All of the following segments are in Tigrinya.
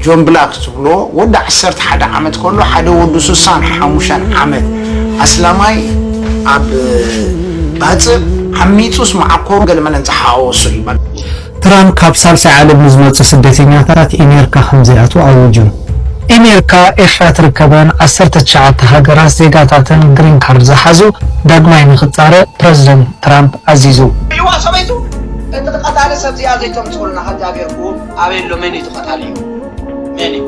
ጆን ብላክ ዝብሎ ወዲ ዓሰርተ ሓደ ዓመት ከሎ ሓደ ወዲ ስሳን ሓሙሽተን ዓመት ኣስላማይ ኣብ ባጽዕ ዓሚጹስ መዓኮሩ ገለመለን ዝሓወሱ እዩ። ትራምፕ ካብ ሳልሳይ ዓለም ንዝመጹ ስደተኛታት ኤሜርካ ከም ዘይኣትዉ ኣዊጁ። ኤሜርካ ኤርትራ ትርከበን ዓሰርተ ትሽዓተ ሃገራት ዜጋታተን ግሪን ካርድ ዝሓዙ ዳግማይ ንክጻረ ፕረዚደንት ትራምፕ ኣዚዙ። ሪእዋ ሰበይቱ እቲ ቀታሊ ሰብ እዚኣ ዘይተምፅኡልና ከጃቢርኩ ኣበይ ኣሎ መን እዩ እቲ ቀታሊ እዩ መን እዩ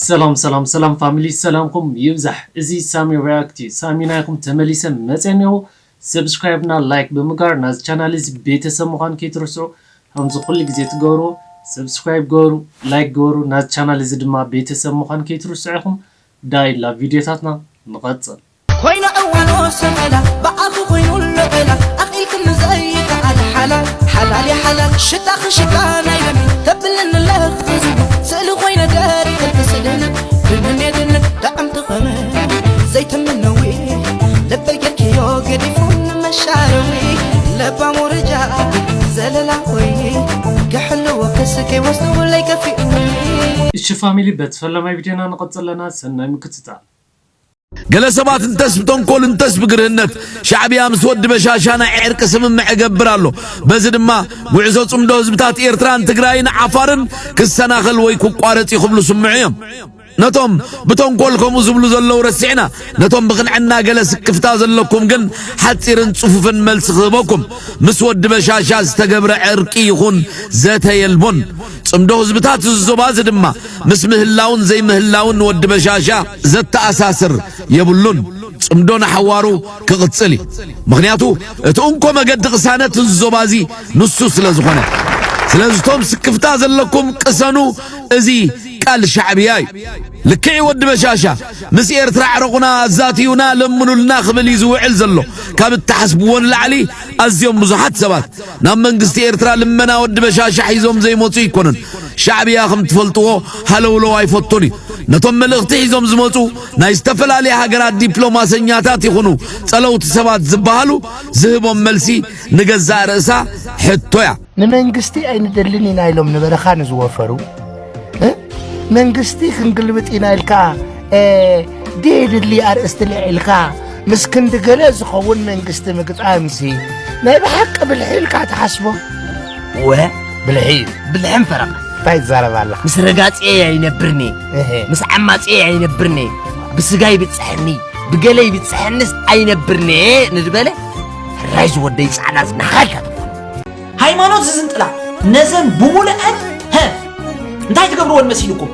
ሰላም ሰላም ሰላም ፋሚሊ ሰላምኩም ይብዛሕ። እዚ ሳሚ ሪያክት እዩ። ሳሚ ናይኩም ተመሊሰ መፅአ እኒኦ። ሰብስክራይብ እና ላይክ ብምግባር ናዚ ቻናል እዚ ቤተሰብ ምዃን ከይትርስዑ። ከምዚ ኩሉ ግዜ ትገብሩ ሰብስክራይብ ገበሩ፣ ላይክ ገበሩ፣ ናዚ ቻናል እዚ ድማ ቤተሰብ ምዃን ከይትርስዑ ኢኹም። ዳይ ላብ ቪድዮታትና ንቐፅል። ኮይና እዋኖ ሰመላ ብኣኺ ኮይኑ ልዕላ ኣኺልክኒ ዘይከኣል ሓላል ሓላል ሓላል ሽታኺ ሽታ ናይ ደም ተብልኒ ለኽዚ ስእሊ ኮይነ ደርክልኪ ስድህነ ድንን የድንን ጥዕምቲ ኸመ ዘይትምነዊ ልበይ ጌርክዮ ገዲፉ ንመሻረዊ ለባም ወረጃ ዘለላ ኮይኒ ክሕልዎ ክስከይ ወስደውለይ ከፊኡኒ እሺ ፋሚሊ በቲ ፈለማይ ቪድዮና ንቐጽል ኣለና ሰናይ ምክትታል። ገለ ሰባት እንተስ ብተንኮል እንተስ ብግርህነት ሻዕብያ ምስ ወዲ በሻሻ ናይ ዕርቂ ስምምዕ እገብር ኣሎ። በዚ ድማ ጉዕዞ ጽምዶ ህዝብታት ኤርትራን ትግራይን ዓፋርን ክሰናኸል ወይ ክቋረጽ እዩ ክብሉ ስምዑ እዮም። ነቶም ብተንኮል ከምኡ ዝብሉ ዘለዉ ረሲዕና ነቶም ብቕንዕና ገለ ስክፍታ ዘለኩም ግን ሓጺርን ጽፉፍን መልሲ ክህበኩም። ምስ ወዲ በሻሻ ዝተገብረ ዕርቂ ይኹን ዘተ የልቦን። ጽምዶ ህዝብታት እዚ ዞባ እዚ ድማ ምስ ምህላውን ዘይምህላውን ወዲ በሻሻ ዘተኣሳስር የብሉን። ጽምዶ ንሓዋሩ ክቕጽል እዩ። ምኽንያቱ እቲ እንኮ መገዲ ቅሳነት እዚ ዞባ እዚ ንሱ ስለ ዝኾነ። ስለዚ እቶም ስክፍታ ዘለኩም ቅሰኑ፣ እዚ ቃል ሻዕብያ እዩ። ልክዕ ወዲ በሻሻ ምስ ኤርትራ ዕረቑና ኣዛትዩና ለምኑልና ክብል እዩ ዝውዕል ዘሎ። ካብ እትሓስብዎ ንላዕሊ ኣዝዮም ብዙሓት ሰባት ናብ መንግስቲ ኤርትራ ልመና ወዲ በሻሻ ሒዞም ዘይመጹ ኣይኮኑን። ሻዕብያ ከም ትፈልጥዎ ሃለውለው ኣይፈቱን እዩ። ነቶም መልእኽቲ ሒዞም ዝመጹ ናይ ዝተፈላለያ ሃገራት ዲፕሎማሰኛታት ይኹኑ ጸለውቲ ሰባት ዝበሃሉ ዝህቦም መልሲ ንገዛእ ርእሳ ሕቶ እያ። ንመንግስቲ ኣይንደልን ኢና ኢሎም ንበረኻ ንዝወፈሩ እ መንግስቲ ክንግልብጥ ኢና ኢልካ እ ደየድሊ ኣርእስቲ ልዒልካ ምስ ክንዲ ገለ ዝኸውን መንግስቲ ምግጣምሲ ናይ ብሓቂ ብልሒ ኢልካ ትሓስቦ? ወ ብልሒ እዩ። ብልሕን ፈረቓ እንታይ ትዛረብ ኣለኻ? ምስ ረጋፅየይ ኣይነብርንየ እህ ምስ ዓማፅየይ ኣይነብርንየ ብስጋ ይብፅሐኒ ብገለ ይብፅሐንስ ኣይነብርንየ ንድበለ ሕራይ ዝወደይ ፃዕዳ ዝናኻ ኢልካ ትኾን ሃይማኖት ዝዝንጥላ ነዘን ብሙሉአን ሀ እንታይ ትገብርወን መሲልኩም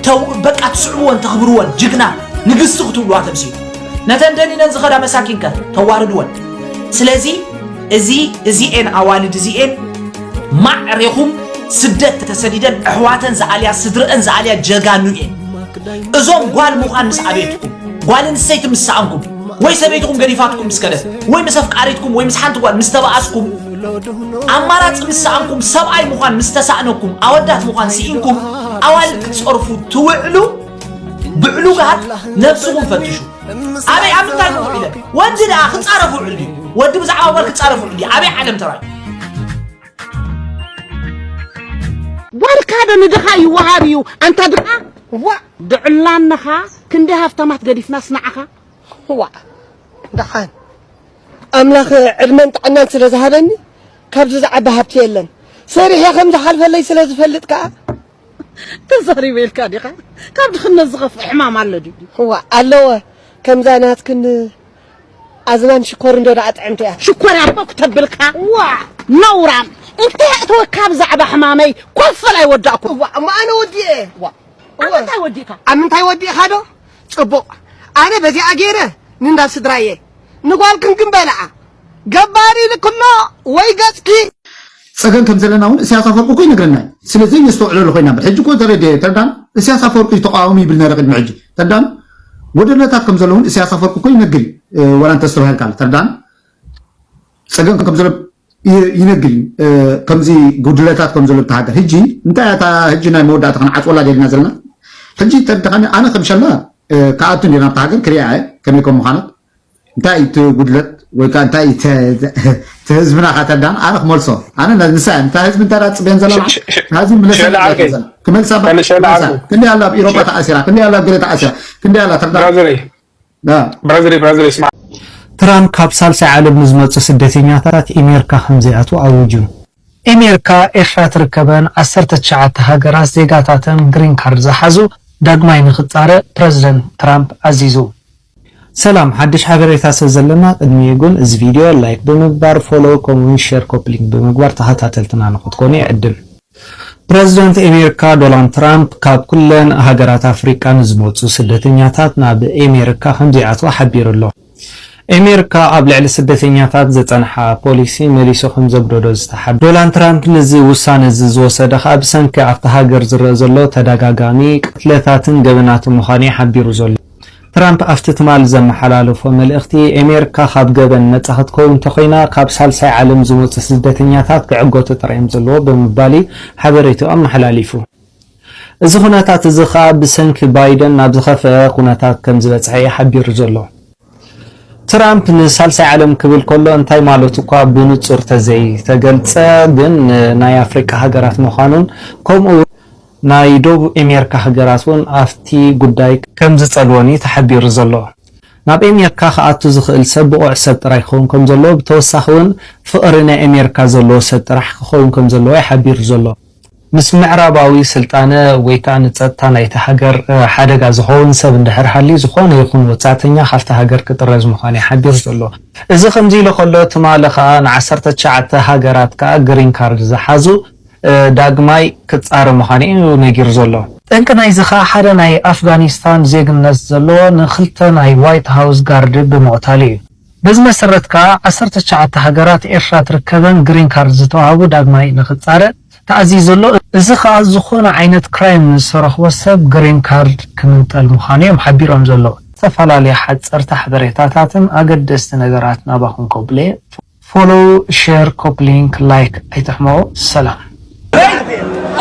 ተው በቃ ትስዕብወን ተኽብርወን ጅግና ንግስቲ ክትብልዋ ተምሲሉ ነተን ደኒነን ዝኸዳ መሳኪንከ ተዋርድወን ስለዚ እዚ እዚኤን ኣዋልድ እዚኤን ማዕሬኹም ስደት ተሰዲደን ኣሕዋተን ዝኣልያ ስድረአን ዝኣልያ ጀጋኑ እየን እዞም ጓል ምዃን ምስ ኣበየትኩም ጓል ኣንስተይቲ ምስ ሰኣንኩም ወይ ሰበይትኹም ገዲፋትኩም ምስ ከደት ወይ ምስ ኣፍቃሪትኩም ወይ ምስ ሓንቲ ጓል ምስ ተባኣስኩም ኣማራፂ ምስ ሰኣንኩም ሰብኣይ ምዃን ምስ ተሳእነኩም ኣወዳት ምዃን ስኢንኩም ኣዋልድ ክትፀርፉ ትውዕሉ ብዕሉጋት ነብስኹም ፈትሹ ኣበይ ኣብ ምንታይ ንውዕለ ወዲ ደኣ ክፃረፍ ውዕል ድዩ ወዲ ብዛዕባ ጓል ክፃረፍ ውዕል ድዩ ኣበይ ዓለም ተራዩ ጓልካ ዶ ንድኻ ይወሃብ እዩ ኣንታ ድኻ ዋ ድዕላንኻ ክንደይ ሃፍታማት ገዲፍናስ ንዓኻ ዋ ደሓን ኣምላኽ ዕድመን ጥዕናን ስለ ዝሃበኒ ካብዚ ዝዓቢ ሃብቲ የለን ሰሪሐ ከም ዝሓልፈለይ ስለ ዝፈልጥ ከኣ ተዛሪበ ኢልካ ዲኻ ካብ ድኽነት ዝኸፍእ ሕማም ኣሎ ድዩ ዋ ኣለወ ከምዛ ናትክን ኣዝማን ሽኮር እንዶ ደኣ ጥዕምቲ እያ ሽኮር ኣቦ ክተብልካ ዋ ነውራም እንታይ ኣእተወካ ብዛዕባ ሕማመይ ኮፈል ኣይወዳእኩ ዋ እሞ ኣነ ወዲኤ ዋ ኣብ ምንታይ ወዲእካ ኣብ ምንታይ ወዲእካ ዶ ጽቡቕ ኣነ በዚኣ ገይረ ንንዳ ስድራየ ንጓልክን ግን በልዓ ገባር ኢልክሎ ወይ ገጽኪ ጸገም ከም ዘለና እውን እስያስ ኣፈወርቂ እኮ ይነግረና እዩ። ስለ ዘይነስተውዕለሉ ኮይና እምበር ሕጂ እኮ ተረድየ ተረዳን እስያስ ኣፈወርቂ እዩ ተቃዋሚ ይብል ነረ ቅድሚ ሕጂ ተረዳን ወደለታት ከም ዘለውን እስያስ ኣፈወርቂ እኮ ይነግር እዩ። ወላ እንተስተባሂልካ ተረዳን ጸገም ከም ዘሎ ይነግር እዩ። ከምዚ ጉድለታት ከም ዘሎ እታ ሃገር ሕጂ እንታይ እታ ሕጂ ናይ መወዳእታ ክንዓጽወላ ደሊና ዘለና ሕጂ ተረዳኻኒ ኣነ ከም ሸላ ክኣቱ እንዲ ናብታ ሃገር ክሪኣ እየ ከመይ ከም ምዃነት እንታይ እቲ ጉድለት ወይ ከዓ እንታይ እቲ ህዝብና ካተዳን ኣነ ክመልሶ ኣነ ንሳ እንታይ ህዝቢ እንታይ ፅበን ዘለና ህዝቢ ምለሰ ክመልሳ ክንዲ ኣላ ኣብ ኢሮፓ ተኣሲራ ክንዲ ኣላ ኣብ ገለ ተኣሲራ ክንዲ ኣላ ተርዳ ብራዘረይ ብራዘረይ ብራዘረይ ስማ ትራምፕ ካብ ሳልሳይ ዓለም ንዝመፁ ስደተኛታት ኤሜርካ ከምዘይኣትዉ ኣዊጁ። ኤሜርካ ኤርትራ ትርከበን ዓሰርተ ትሽዓተ ሃገራት ዜጋታተን ግሪን ካርድ ዝሓዙ ዳግማይ ንክፃረ ፕረዚደንት ትራምፕ ኣዚዙ። ሰላም፣ ሓድሽ ሓበሬታ ስለ ዘለና ቅድሚኡ ግን እዚ ቪድዮ ላይክ ብምግባር፣ ፎሎው ከምኡውን ሼር ኮፕሊንግ ብምግባር ተኸታተልትና ንክትኮኑ ይዕድም። ፕረዚደንት ኣሜሪካ ዶናልድ ትራምፕ ካብ ኩለን ሃገራት ኣፍሪቃ ንዝመፁ ስደተኛታት ናብ ኣሜሪካ ከምዘይኣትዋ ሓቢሩ ኣሎ። ኣሜሪካ ኣብ ልዕሊ ስደተኛታት ዘፀንሓ ፖሊሲ መሊሱ ከምዘግደዶ ዝተሓበረ ዶናልድ ትራምፕ ነዚ ውሳነ እዚ ዝወሰደ ከኣ ብሰንኪ ኣብታ ሃገር ዝረኣ ዘሎ ተደጋጋሚ ቅትለታትን ገበናትን ምዃኑ እዩ ሓቢሩ ዘሎ። ትራምፕ ኣብቲ ትማሊ ዘመሓላለፎ መልእኽቲ፣ ኣሜሪካ ካብ ገበን ነጻ ክትከውን እንተኾይና፣ ካብ ሳልሳይ ዓለም ዝመጹ ስደተኛታት ክዕገቱ ጥራይ እዮም ዘለዎ ብምባል እዩ ሓበሬታኡ ኣመሓላሊፉ። እዚ ኩነታት እዚ ኸኣ ብሰንኪ ባይደን ናብ ዝኸፍአ ኩነታት ከም ዝበጽሐ እዩ ሓቢሩ ዘሎ። ትራምፕ ንሳልሳይ ዓለም ክብል ከሎ እንታይ ማለቱ እኳ ብንጹር ተዘይተገልጸ፣ ግን ናይ ኣፍሪቃ ሃገራት ምዃኑን ከምኡ ናይ ደቡብ ኣሜሪካ ሃገራት እውን ኣብቲ ጉዳይ ከም ዝጸልወን እዩ ተሓቢሩ ዘሎ። ናብ ኣሜሪካ ክኣቱ ዝኽእል ሰብ ብቑዕ ሰብ ጥራይ ክኸውን ከም ዘለዎ፣ ብተወሳኺ እውን ፍቕሪ ናይ ኣሜሪካ ዘለዎ ሰብ ጥራሕ ክኸውን ከም ዘለዎ እዩ ሓቢሩ ዘሎ። ምስ ምዕራባዊ ስልጣነ ወይ ከዓ ንጸጥታ ናይቲ ሃገር ሓደጋ ዝኸውን ሰብ እንድሕር ሃልዩ፣ ዝኾነ ይኹን ወጻእተኛ ካብቲ ሃገር ክጥረዝ ምዃኑ እዩ ሓቢሩ ዘሎ። እዚ ከምዚ ኢሉ ከሎ፣ ትማሊ ከዓ ንዓሰርተ ትሽዓተ ሃገራት ከዓ ግሪን ካርድ ዝሓዙ ዳግማይ ክጻረ ምዃኑ እዩ ነጊሩ ዘሎ። ጠንቂ ናይዚ ኸኣ ሓደ ናይ ኣፍጋኒስታን ዜግነት ዘለዎ ንኽልተ ናይ ዋይት ሃውስ ጋርድ ብምቕታሉ እዩ። በዚ መሰረት ከኣ ዓሰርተ ትሽዓተ ሃገራት ኤርትራ ትርከበን ግሪን ካርድ ዝተዋህቡ ዳግማይ ንኽጻረ ተኣዚዙ ኣሎ። እዚ ኸኣ ዝኾነ ዓይነት ክራይም ንዝተረኽቦ ሰብ ግሪን ካርድ ክምንጠል ምዃኑ እዮም ሓቢሮም ዘለዉ። ዝተፈላለዩ ሓጸርቲ ሓበሬታታትን ኣገደስቲ ነገራት ናባኹም ከብለ ፎሎው፣ ሼር፣ ኮፕሊንክ፣ ላይክ ኣይትሕመቑ። ሰላም።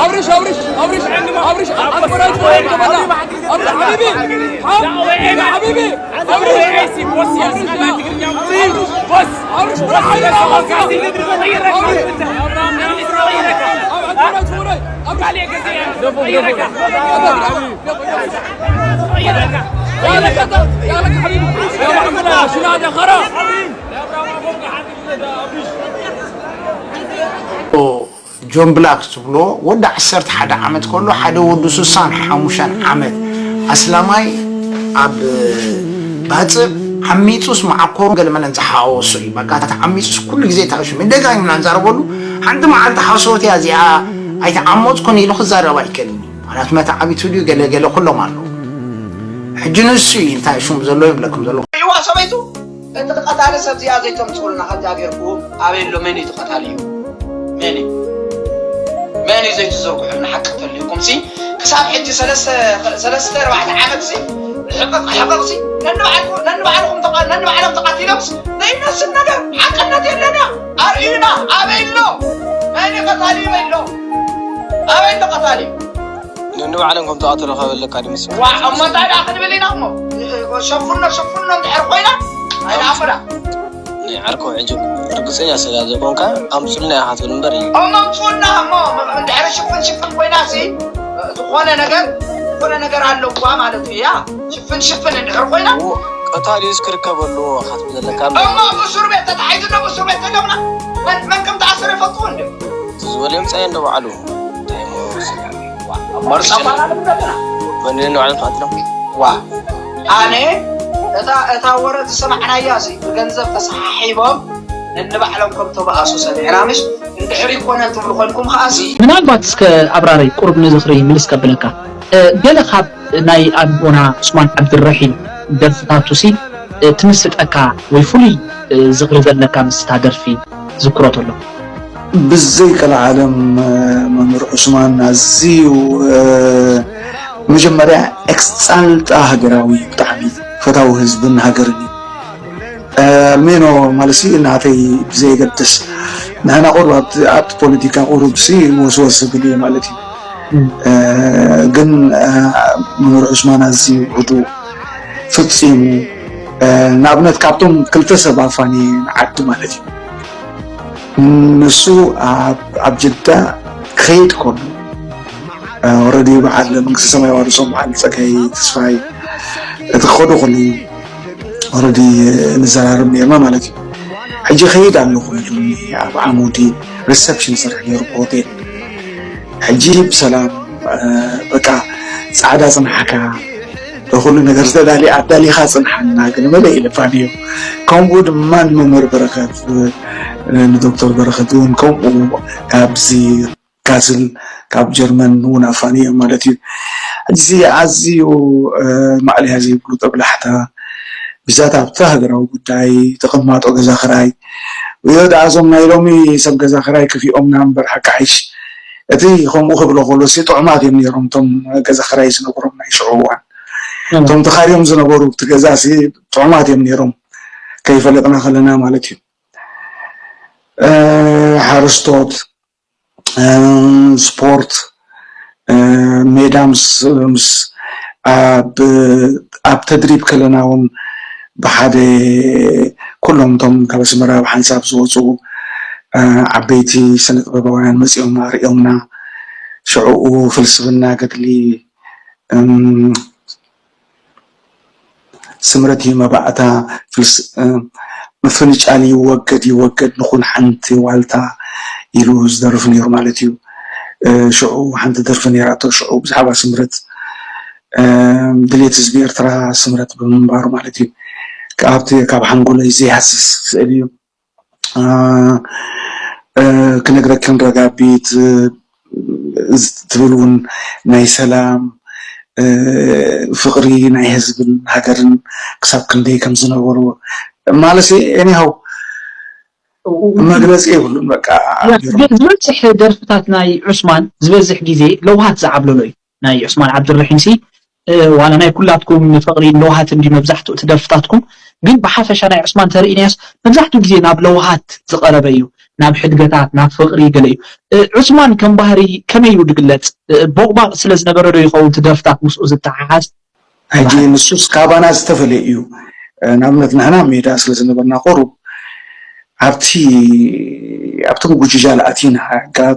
አብርሽ አብርሽ አብርሽ አብርሽ አትቆራጭ ወሬ ገባና አብርሽ ሐቢቢ ሐቢቢ ሐቢቢ አብርሽ አብርሽ አብርሽ አብርሽ ጆን ብላክ ዝብሎ ወዲ ዓሰርተ ሓደ ዓመት ከሎ ሓደ ወዲ ስሳን ሓሙሽተን ዓመት ኣስላማይ ኣብ ባጽዕ ዓሚጹስ መዓኮሩ ገለመለን ዝሓወሶ እዩ። በቃ ተዓሚጹስ ኩሉ ግዜ ተኣሽሙ ደጋጊምና ንዛረበሉ። ሓንቲ መዓልቲ ሓሶት እያ እዚኣ ኣይተዓመጽኩን ኢሉ ክዛረብ ኣይክእልን እዩ። ምኽንያቱ መተዓቢቱ ድዩ ገለ ገለ ኩሎም ኣለዉ። ሕጂ ንሱ እዩ እንታይ ሽሙ ዘሎ ይብለኩም ዘሎ። ይዋ ሰበይቱ እቲ ቀታሊ ሰብ እዚኣ ዘይተምፅኡልና ከምዛ ጌርኩም ኣበይ ኣሎ መን እዩ እቲ ቀታሊ እዩ መን እዩ መን እዩ ዘይትዘርግሑልና ሓቂ ተልዩኩም ሲ ክሳብ ሕጂ ሰለስተ ሰለስተ ኣርባዕተ ዓመት ሲ ሕቕቕ ሕቕቕ ሲ ነንባዕልኩም ነንባዕልኩም ተቓ ነንባዕሎም ተቓቲሎም ሲ ዘይመስል ነገር ሓቅነት የለና ኣርእዩና ኣበይ ኣሎ መን እዩ ቀታሊ በይ ኣሎ ኣበይ ኣሎ ቀታሊ ነንባዕሎም ከም ተቐተሉ ከበለካ ድምስካ ዋ እሞ እንታይ ደኣ ክንብል ኢና እሞ ሸፉኖ ሸፉኖ እንድሕር ኮይና ኣይንኣምራ ናይ ዓርኮ ሕጂ ርግፀኛ ስለ ዘይኮንካ ኣምፁልና ኢኻ ትብል እምበር እዩ እሞ ኣምፁልና እሞ እንድሕር ሽፍን ሽፍን ኮይና ሲ ዝኾነ ነገር ዝኾነ ነገር ኣለዋ ማለት እዩ ያ ሽፍን ሽፍን እንድሕር ኮይና ቀታሊስ ክርከብ ኣለዎ ኢኻ ትብል ዘለካ እምበር እሞ ኣብ እሱር ቤት ተታሒዙ ዶ እሱር ቤት ተለምና መን ከም ተኣሰረ ይፈልጥዎ እንዲ ዝበለ የምፃየ እንደ ባዕሉ ኣነ እታ እታ ወረ ዝሰማዕናያ ሲ ብገንዘብ ተሰሓሒቦም ነንባዕሎም ከም ተባኣሱ ሰሚዕና ምሽ እንድሕር ይኮነን ትብሉ ኮንኩም ከኣ ሲ ምናልባት እስከ ኣብራረይ ቁሩብ ንዝኽሪ ምልስ ከብለካ ገለ ካብ ናይ ኣቦና ዑስማን ዓብድረሒም ደርፍታቱ ሲ ትምስጠካ ወይ ፍሉይ ዝኽሪ ዘለካ ምስታ ደርፊ ዝክሮ ተሎ። ብዘይ ቀልዓለም መምህር ዑስማን ኣዝዩ መጀመርያ ኤክስጻልጣ ሃገራዊ እዩ ብጣዕሚ ፈታዊ ህዝብን ሃገርን እዩ ሜኖ ማለሲ ናተይ ብዘየገድስ ንሕና ቁሩብ ኣብቲ ፖለቲካ ቁሩብ ሲ ወስወስ ዝብል እዩ ማለት እዩ ግን መምህር ዑስማን ኣዝዩ ህዱእ ፍጺሙ ንኣብነት ካብቶም ክልተ ሰብ ኣፋኒ ንዓዲ ማለት እዩ። ንሱ ኣብ ጀዳ ክኸይድ ከሎ ወረዲ በዓል መንግስቲ ሰማይ ዋርሶም በዓል ፀጋይ ተስፋይ እቲ ክኸዱ ከለዉ ወረዲ ንዘራርብ ነርና ማለት እዩ። ሕጂ ከይድ ኣለኹ ኢሉኒ ኣብ ዓሙዲ ሪሰፕሽን ዝሰርሕ ነይሩ ብሆቴል። ሕጂ ብሰላም በቃ ፃዕዳ ፅንሓካ ለኩሉ ነገር ዝተዳሊ ኣዳሊኻ ፅንሓና ግን መለ ኢለፋን እዩ። ከምኡ ድማ ንመምህር በረኸት ንዶክተር በረኸት እውን ከምኡ ካብዚ ካስል ካብ ጀርመን እውን ኣፋኒ እዮም ማለት እዩ። ሕጂ ኣዝዩ ማዕለያ ዘይብሉ ጠብላሕታ ብዛት ኣብቲ ሃገራዊ ጉዳይ ተቐማጦ ገዛ ክራይ ወዮ ደኣ እዞም ናይ ሎሚ ሰብ ገዛ ክራይ ክፊኦምና እምበር ሓቂ ሓይሽ እቲ ከምኡ ክብሎ ከሎ ሲ ጥዑማት እዮም ነይሮም እቶም ገዛ ክራይ ዝነብሮም ናይ ሽዑ እዋን እቶም ተኻርዮም ዝነበሩ እቲ ገዛ ሲ ጥዑማት እዮም ነይሮም ከይፈለጥና ከለና ማለት እዩ። ሓረስቶት ስፖርት ሜዳ ምስ ኣብ ተድሪብ ከለና እውን ብሓደ ኩሎም እቶም ካብ ኣስመራ ብሓንሳብ ዝወፁ ዓበይቲ ስነ ጥበባውያን መፂኦም ኣርእዮምና ሽዕኡ ፍልስፍና ገድሊ ስምረት እዩ መባእታ ምፍንጫል ይወገድ ይወገድ ንኹን ሓንቲ ዋልታ ኢሉ ዝደርፍ ነይሩ ማለት እዩ። ሽዑ ሓንቲ ደርፊ ነይራቶ ሽዑ ብዛዕባ ስምረት ድሌት ህዝቢ ኤርትራ ስምረት ብምንባሩ ማለት እዩ። ካብቲ ካብ ሓንጎለይ ዘይሃስስ ስእል እዩ። ክነግረክን ረጋቢት ትብል እውን ናይ ሰላም ፍቕሪ ናይ ህዝብን ሃገርን ክሳብ ክንደይ ከም ዝነበሩ ማለት anyhow መግለፂ የብሉን። በቃ ዝበዝሕ ደርፍታት ናይ ዑስማን ዝበዝሕ ግዜ ለውሃት ዝዓብለሎ እዩ። ናይ ዑስማን ዓብድረሒም ሲ ዋላ ናይ ኩላትኩም ፍቕሪ ለውሃት እንዲ መብዛሕትኡ እቲ ደርፍታትኩም ግን ብሓፈሻ ናይ ዑስማን ተርእናዮስ መብዛሕትኡ ግዜ ናብ ለውሃት ዝቐረበ እዩ፣ ናብ ሕድገታት ናብ ፍቕሪ ገለ እዩ። ዑስማን ከም ባህሪ ከመይ እዩ ዝግለፅ? ቦቕባቕ ስለ ዝነበረ ዶ ይኸውን እቲ ደርፍታት ምስኡ ዝተሓሓዝ? ሕጂ ንሱስ ካባና ዝተፈለየ እዩ። ንኣብነት ንሕና ሜዳ ስለ ዝነበርና ቁሩብ ኣብቲ ኣብቲ ምጉጅጃል ኣቲና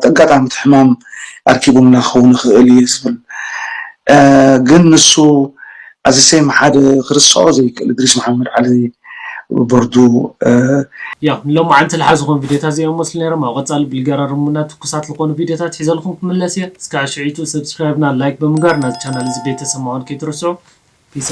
ኣጋጣሚ እቲ ሕማም ኣርኪቡና ክኸውን ይኽእል እዩ ዝብል ግን ንሱ ኣዚ ሴም ሓደ ክርስዖ ዘይክእል እድሪስ መሓመድ ዓሊ ቦርዱ ያ ሎማዓንቲ ዝሓዝኹም ቪድዮታት እዚኦም መስሉ ነይሮም። ኣብ ቀፃሊ ብልገራርሙና ትኩሳት ዝኾኑ ቪድዮታት ሒዘልኩም ክምለስ እየ። እስካዕ ሽዒቱ ሰብስክራይብና ላይክ ብምግባር ናዚ ቻናል እዚ ቤተሰብ ምዃን ከይትረስዑ። ፒስ።